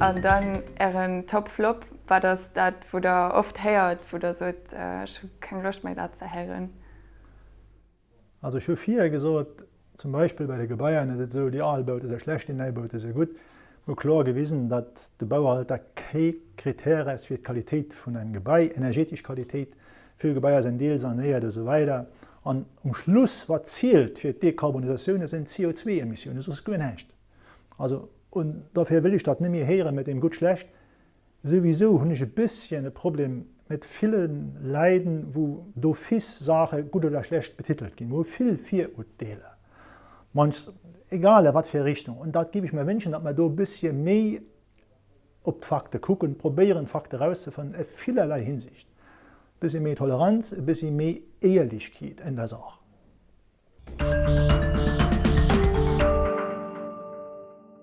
An dann Ären Top-Flop, wat ass dat wou der oft héiert, wou der sot, ech hu keng Loscht méi dat ze héieren? Also ech hu virher gesot, zum Beispill bei de Gebaier ass et esou, déi al Baute si schlecht, déi nei Baute si gutt. Mir hu kloer gewisen, datt de Baualter kee Critère ass fir d'Qualitéit vun engem Gebai, energetesch Qualitéit. Vill Gebaier sinn deelsanéiert esou weider. An um Schluss, wat zielt fir d'Dekarbonisatioun, dat sinn d'CO2-Emissiounen, soss guer näischt. Also, un dofir wëll ech dat net méi héieren mit deem gutt, schlecht. Souwisou hunn ech e bësschen e Problem mit ville Läiden, wou d'office Saache gutt oder schlecht betitelt ginn. Mir hu vill Virurteeler, munch, egal a wat fir Richtung. Und dat géif ech mer wënschen, datt mer do e bëssche méi op d'Fakte kucken, probéieren Fakte erauszefannen a villerlei Hinsicht. E bëssi méi Toleranz, e bëssi méi Éierlechkeet en der Saach.